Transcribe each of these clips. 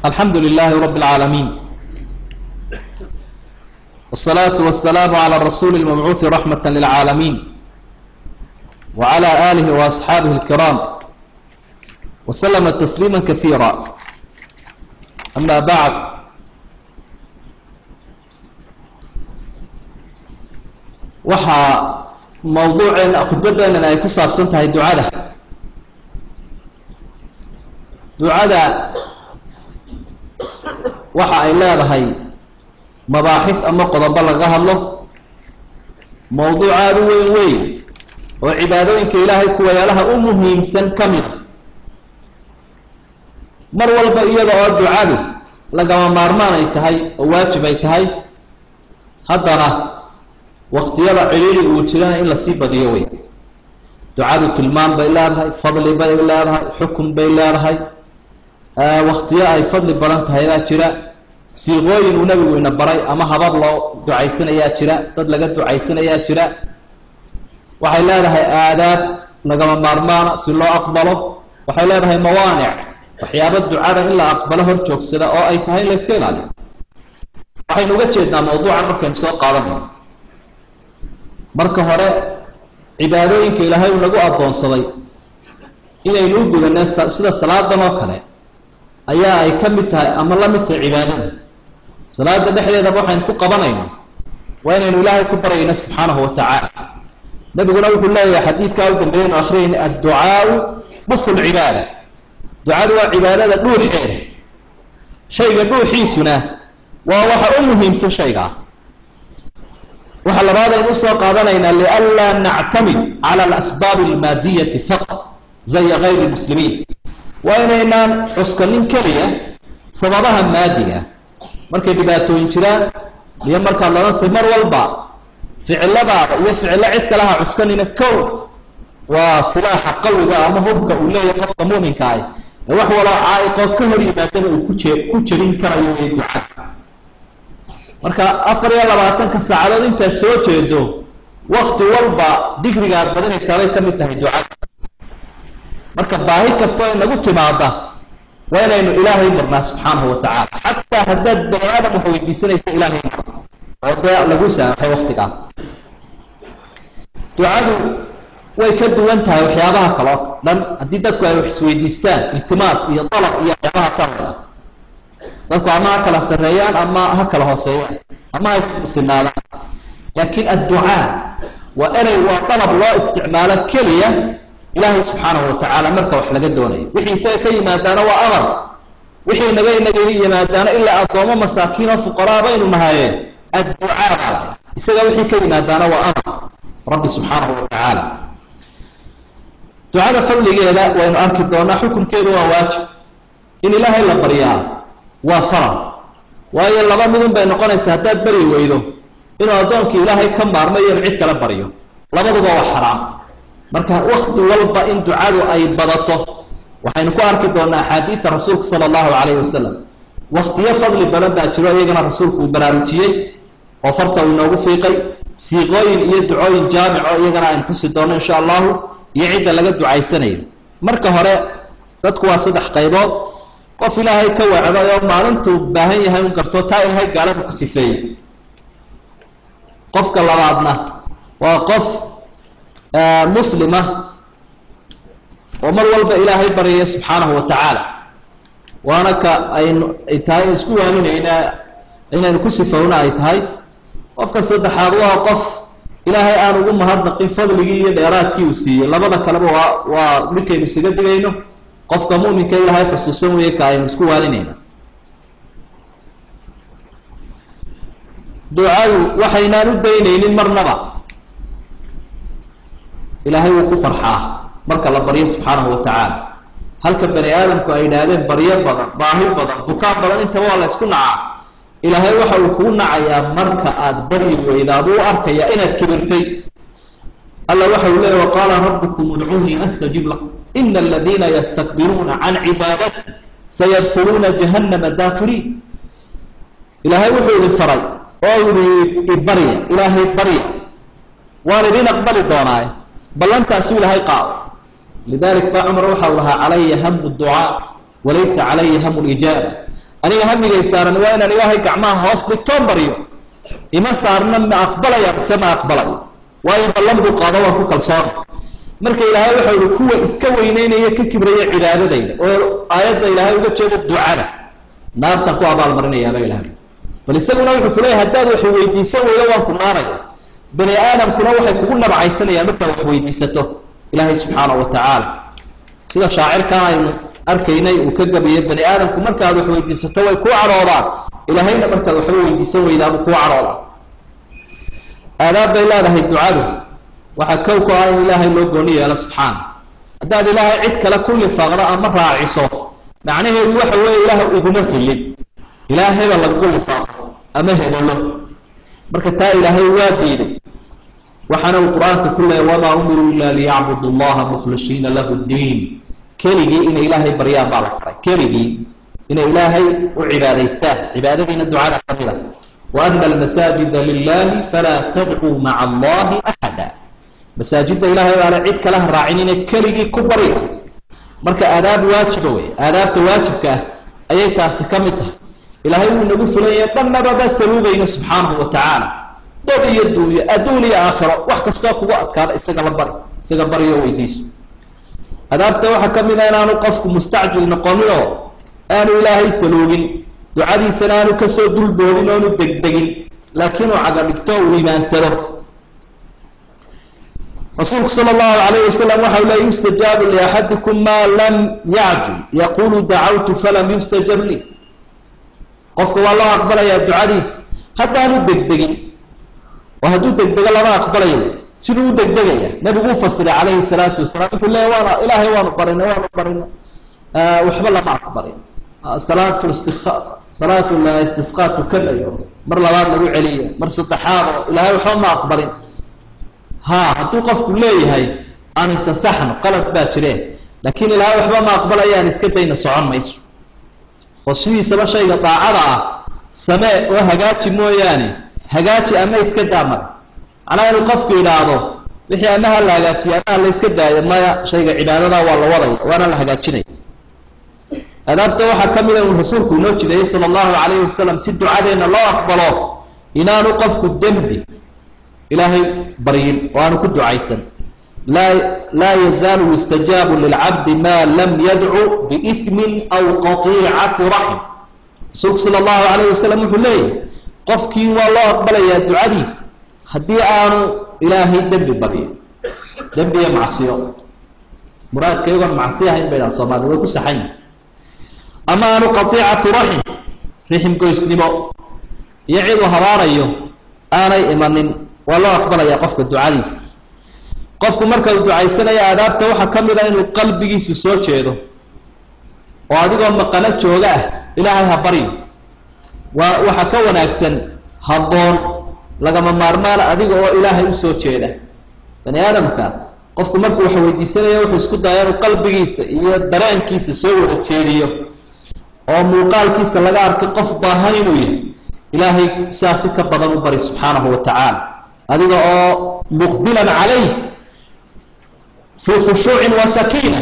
الحمد لله رب العالمين، والصلاة والسلام على الرسول المبعوث رحمة للعالمين، وعلى آله وأصحابه الكرام وسلم تسليما كثيرا. أما بعد، waxaa mawduuceena khudbadeenan ay ku saabsan tahay ducada. Ducada waxa ay leedahay mabaaxif ama qodobo laga hadlo, mawduuc aada u weyn weyn oo cibaadooyinka Ilaahay kuwayaalaha u muhiimsan ka mid a. Mar walba iyada oo ducadu lagama maarmaan ay tahay oo waajib ay tahay, haddana waktiyada cidhiidhi uu jirana in lasii badiyo wey. Ducadu tilmaan bay leedahay, fadli bay leedahay, xukun bay leedahay. Waktiyo ay fadli badan tahay baa jira, siiqooyin uu nabigu ina baray ama habab loo ducaysanayaa jira, dad laga ducaysanayaa jira. Waxay leedahay aadaab lagama maarmaana si loo aqbalo. Waxay leedahay mawaanic, waxyaabo ducada in la aqbalo hor joogsada oo ay tahay in la iska ilaaliyo. Waxaynu uga jeednaa mawduucan markaynu soo qaadanayno, marka hore cibaadooyinka Ilaahay uu nagu addoonsaday inaynu u gudano sida salaadan oo kale ayaa ay ka mid tahay ama la mid tahay cibaadada. Salaada dhexdeedaba waxaynu ku qabanayno waa inaynu Ilaahay ku baryayno subxaanahu wa tacaala. Nabiguna wuxuu leeyahay xadiidkaa u dambeeyaynu akhriyayna, adducaau mufu lcibaada. Ducadu waa cibaadada dhuuxeeda, shayga dhuuxiisuna waa waxa u muhiimsan shaygaa. Waxaa labaad aynu usoo qaadanaynaa lianlaa nactamid cala alasbaab almaadiyati faqat zaya gayri lmuslimiin, waa inaynaan cuskanin keliya sababaha maadiga markay dhibaatooyin jiraan iyo markaad ladantay. Mar walba ficiladaada iyo ficilo cid kalaha cuskanina. Kow waa silaaxa qawiga ama hubka uu leeyahay qofka muminka ah ee wax waloo caa'iqoo ka hor yimaadaba uu kuje ku jebin karayo wey ducada. Marka 24-ka saacadood intaad soo jeedo, wakti walba dikriga aad badinaysaa bay ka mid tahay ducada. Marka baahi kastoo inagu timaada waa inaynu Ilaahay marnaa subxaanahu wa tacaala. Xataa haddaad bani aadam wax weydiisanaysa, Ilaahay mar oo dee lagu saamaxay waktigaa. Ducadu way ka duwan tahay waxyaabaha kale oo dhan. Haddii dadku ay wax isweydiistaan, iltimaas iyo dalab iyo waxyaabaha la dadku ama ha kala sarreeyaan ama ha kala hooseeyaan ama ha sinaadaan, laakiin adducaa waa erey, waa dalab loo isticmaalo keliya Ilaahay subxaanahu wa tacaala marka wax laga doonayo. Wixii isaga ka yimaadaana waa amar, wixii inaga yimaadaana ilaa addoomo masaakiin oo fuqaraa baynu nahayeen. Adducaa baa la isaga wixii ka yimaadaana waa amar Rabbi subxaanahu wa tacaala. Ducada fadligeeda waynu arki doonaa, xukunkeedu waa waajib. In Ilaahay la baryaa waa faral, waayo laba midun bay noqonaysaa haddaad bari weydo: inuu addoonkii Ilaahay ka maarmayo, inu cid kala baryo. Labaduba waa xaraam. Marka wakti walba in ducadu ay badato waxaynu ku arki doonaa axaadiida rasuulka sala allahu calayhi wasalam. Waktiyo fadli badan baa jiro iyagana rasuulku uu baraarujiyey oo farta uu inoogu fiiqay, siiqooyin iyo ducooyin jaamico iyagana aynu xusi doono insha allahu, iyo cidda laga ducaysanayo. Marka hore dadku waa saddex qaybood: qof Ilaahay ka wacday oo maalintuu baahan yahay un garto, taa Ilaahay gaalada ku sifeeyey. Qofka labaadna waa qof muslima oo mar walba Ilaahay baryaya subxaanahu wa tacaala, waana ka aynu ay tahay isku waaninayna inaynu ku sifowna ay tahay. Qofka saddexaad waa qof Ilaahay aan ugu mahadnaqin fadligii iyo dheeraadkii uu siiyey. Labada kaleba waa midkaynu isaga digayno. Qofka muminka Ilaahay xusuusan weeye ka aynu isku waaninayna. Ducadu waxaynaan u daynaynin marnaba. Ilaahay wuu ku farxaa marka la baryo subxaanahu wa tacaala. Halka bani aadamku ay idhaahdeen baryo badan, baahi badan, bukaan badan, intaba waa la ysku nacaa, Ilaahay waxa uu kugu nacayaa marka aada baryi weydaa, buu u arkayaa inaad kibirtay. Alla waxa uu leeyay: waqaala rabbukum udcuunii astajib lakum, ina aladiina yastakbiruuna can cibaadati sayadkhuluuna jahannama daakiriin. Ilaahay wuxuu idin faray oo idin ibarya, Ilaahay barya, waan idin aqbali doonaaye. Ballantaasuu Ilaahay qaado. Lidalik baa Cumar waxa uu lahaa: calaya hamu ducaa walaysa calaya hamu lijaaba. Aniga hamigay saaran waa inaan ilaahay gacmaha hoos dhigtoon baryo, ima saarna ma aqbalaya mise ma aqbalayo, waayo ballan buu qaado, waan ku kalsoona. Marka ilaahay waxa uhi kuwa iska weyneynaya ka kibraya cibaadadayda, oo aayadda ilaahay uga jeedo ducada, naartaan ku abaalmarinayaaba ilahay. Bal isaguna wuxuu kuleeyahy haddaad wax weydiisan weydo waan ku naaraya. Bani aadamkuna waxay kugu nabcaysanayaan markaad wax weydiisato ilaahay subxaana wa tacaala. Sida shaacirkan aynu arkaynay uu ka gabayay, bani aadamku markaad wax weydiisato way kuu cadhoodaan, ilaahayna markaad waxba weydiisan weydaabuu kuu cadhoodaa. Aadaab bay leedahay ducadu. Waxaa kow ku ah in ilaahay loo gooni yeelo subxaana. Haddaad ilaahay cid kale ku lifaaqdo ama raaciso, macnaheedu waxa weeye ilaah iguma filin, ilaahayba lagugu lifaaqo ama hebelo. Marka taa ilaahay waa diiday, waxaana uu qur-aanka ku leeyay wamaa umiruu ila liyacbudu llaha mukhlisiina lahu ddiin. Keligii inay ilaahay baryaan baa la faray, keligii inay ilaahay u cibaadaystaan, cibaadadiina ducada ka mid a. Wa ana almasaajida lilahi falaa tadcuu maca allahi axada. Masaajidda ilaahay baana cid kale ha raacinina, keligii ku barya. Marka aadaab waajiba wey, aadaabta waajibka ah ayay taasi ka mid tahay. Ilaahay wuu nagu fulan yahay, dhannababa saluugayno subxaanahu wa tacaala. Dad iyo duunyo, adduun iyo aakhiro, wax kastoo kugu adkaada isaga la bari, isaga baryo weydiiso. Adaabta waxaa ka mid a inaanu qofku mustacjil noqonin oo aanu ilaahay saluugin, ducadiisana aanu kasoo dulboodin oonu degdegin, laakiin uu caga dhigto uu imaansado. Rasuulku sala allahu alayh wasalam waxa u leey yustajaabu liaxadikum maa lam yacjil, yaqulu dacawtu falam yustajab lii. Qofka waa loo aqbalayaa ducadiisa haddaanu degdegin, oo hadduu degdego lama aqbalayo. Siduu u degdegaya nabigu u fasiray calayhi salaatu wasalaam, wuxuu leeya waana ilaahay waanu barinay, waanu barino, waxba lama aqbalin. Salaatu istia salaatu istisqaa tukanayo, mar labaad lagu celiyo, mar saddexaad oo ilaahay waxba ma aqbalin. Ha hadduu qofku leeyahay aan isasaxno, qalad baa jire, laakiin ilaahay waxba ma aqbalaya aan iska dayna, socon mayso. Oo sidiisaba shayga daacada ah samee oo hagaaji mooyaane, hagaaji ama iska daa male. Macnaha inuu qofku idhaahdo wixii ama ha la hagaajiyo ama ha la iska daayo, maya, shayga cibaadada waa la wadaya waana la hagaajinaya. Adaabta waxaa ka mid a uu rasuulku inoo jideeyey sala allahu calayhi wasalam si ducadeenna loo aqbalo, inaanu qofku dembi ilaahay baryin oo aanu ku ducaysan. Laa yazaalu yustajaabu lilcabdi maa lam yadcu biithmin aw qatiicati raxim. Rasuulku sala allahu calayhi wasalam wuxuu leeyahy qofkii waa loo aqbalayaa ducadiisa haddii aanu ilaahay dembi baryin, dembi iyo macsiyo. Muraadka iyagoon macsiyo ahayn bay dhaha soomaalida, way ku saxan yihin. Ama aanu qatiicatu raxim, rixim goysnimo iyo cid uu habaarayo aanay imanin, waa loo aqbalayaa qofka ducadiisa. Qofku marka uu ducaysanaya aadaabta waxaa ka mid a inuu qalbigiisu soo jeedo, oo adigoo maqano jooga ah ilaahay ha baryo. Waa waxaa ka wanaagsan habboon lagama maarmaan adiga oo ilaahay usoo jeeda. Bani aadamka qofku markuu wax weydiisanaya wuxuu isku daya inuu qalbigiisa iyo dareenkiisa soo wada jeediyo, oo muuqaalkiisa laga arkay qof baahan inuu yahay. Ilaahay sidaasi ka badan u bari subxaanahu wa tacaala, adiga oo muqbilan calayh fii khushuucin wa sakiina,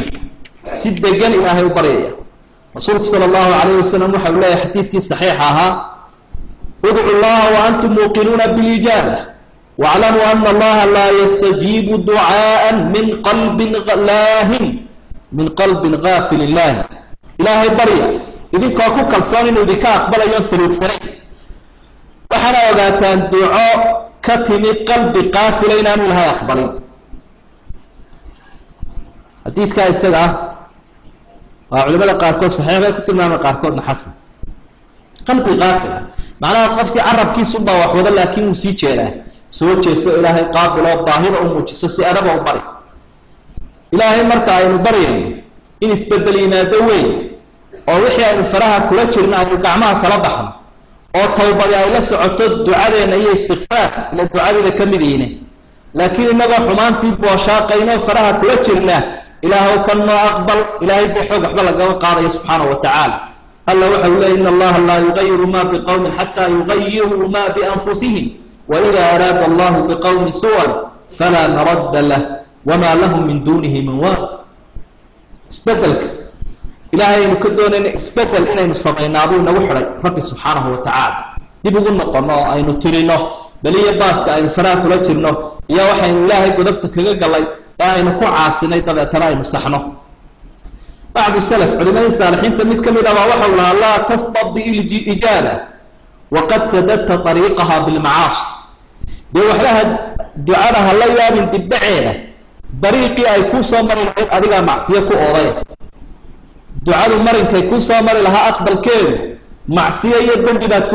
si degan ilaahay u baryaya. Rasuulku sala allahu calayhi wasalam waxa uu leeyahy xadiidkii saxiixa ahaa, udcu llaha wa antum muuqinuuna bilijaaba waclamuu ana allaha laa yastajiibu ducaaa min qalbin laahin, min qalbin gaafilin laahi. Ilaahay barya idinkoo ku kalsoon inuu idinka aqbalayo saluugsanayn, waxaana ogaataan duco ka timi qalbi qaafila inaanu ilahay aqbalin. Xadiidkaa isaga ah waa culimada qaarkood saxiix bay ku tilmaameen, qaarkoodna xasan. Qalbi qaafil ah macnaha qofkii carabkiisunbaa wax wada, laakiin wuu sii jeedaa. Soo jeeso, ilaahay qaabiloo baahida u muujiso, si adaba u bari ilaahay. Marka aynu baryayno in isbedel yimaado weyn, oo wixii aynu faraha kula jirno aynu gacmaha kala baxno, oo tawbadi ay la socoto ducadeena iyo istikfaar, ila ducadiiba ka mid iine. Laakiin inagoo xumaantii booshaaqaynoo faraha kula jirna, ilaahw ka noo aqbal, ilaahay dee xoog waxba lagama qaadayo subxaanahu wa tacaala. Alla waxa uu leey in allaha laa yugayiru ma biqowmin xataa yugayiruu ma bianfusihim waida araada allahu biqowmin suwan falaa maradda lah wamaa lahum min duunihi min waal. Isbedelka Ilaahay aynu ka doonayna isbedel inaynu samaynaabuu inagu xidhay Rabbi subxaanahu wa tacaala. Dib ugu noqono oo aynu tirino beliya baaska aynu faraha kula jirno iyo waxaynu Ilaahay godobta kaga galay ee aynu ku caasinay, dabeetana aynu saxno. Bacdu salaf, culimadii saalixiinta mid ka mid ah baa waxau lahaa: laa tastabdi ijaaba waqad sadadta ariiqaha bilmacaashi. Dee waxbaha ducada ha la yaabin dibbaceeda, dariiqii ay kuu soo mari lahayd adigaa macsiyo ku ooday. Ducadu marinkay kuu soo mari lahaa aqbalkeedu macsiyo iyo dembi baad ku